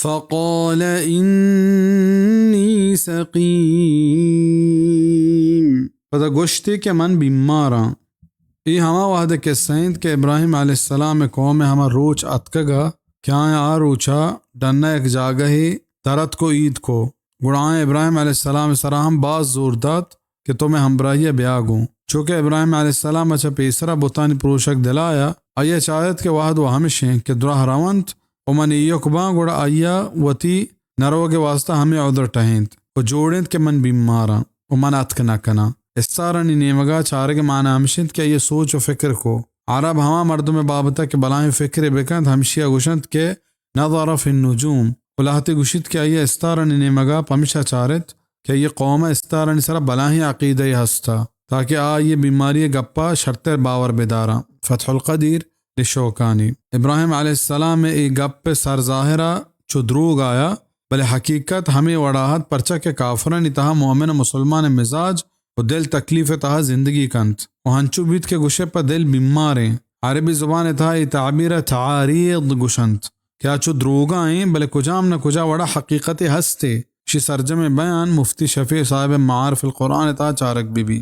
فقال إني سقيم۔ پدا گوشتے کہ من بیماراں۔ اے ہما وہد ءِ قصہ انت کہ ابراہیم علیہ السلام ءِ قوم ءِ ہما روچ اتکگ ءَ کہ آیاں آ روچ ءَ ڈن ءَ یک جاگہے در اتک ءُ اید کو۔ گڑا آیاں ابراہیم علیہ السلام ءِ سرا ہم باز زور دات کہ تو مئے ہمبراہی ءَ بیا گوں۔ چو کہ ابراہیم علیہ السلام ءَ چہ پیسرا بتانی پروشگ دل ءَ آیا، آئی ءَ چارت کہ وہد وَ ہمش انت کہ دراہ رونت ءُ من ایوک باں، گڑا آئی ءَ وتی نہ روگ ءِ واستا ہمے عذر ٹہینت ءُ جوڑینت کہ من بیماراں ءُ من اتک نہ کناں۔ استارانی نیمگ ءَ چارگ ءِ مانا ہمش انت کہ آئی ءَ سوچ ءُ فکر کو۔ عرب ہما مردم ءِ بابت ءَ کہ بلاہیں فکرے بکنت، ہمشی ءَ گوشنت کہ نظر فی النجوم، ءُ لہتے گوشیت کہ آئی ءَ استارانی نیمگ ءَ پمشا چارت کہ آئی ءِ قوم ءَ استارانی سرا بلاہیں عقیدہ یے ہست ءَ، تاکہ آ آئی ءِ بیماری ءِ گپ ءَ شرتر باور بداراں۔ فتح القدیر للشوکانی۔ ابراہیم علیہ السلام ءِ اے گپ ءِ سر ظاہر ءَ چو دروگ آیا، بلے حقیقت ہمے وڑا ات، پرچا کہ کافرانی تہا مومن ءُ مسلمان ءِ مزاج ءُ دل تکلیف ءِ تہا زندگی کنت ءُ ہنچو بیت کہ گوشے پہ دل بیماریں۔ عربی زبان ءِ تہا اے تعبیر ءَ تعاریض گوشنت کہ آ چو دروگاں ایں، بلے کجام نہ کجا وڑا حقیقتے ہستے۔ اشی سرجمیں بیان مفتی شفیع صاحب ءِ معارف القرآن ءِ تہا چارگ بہ بی۔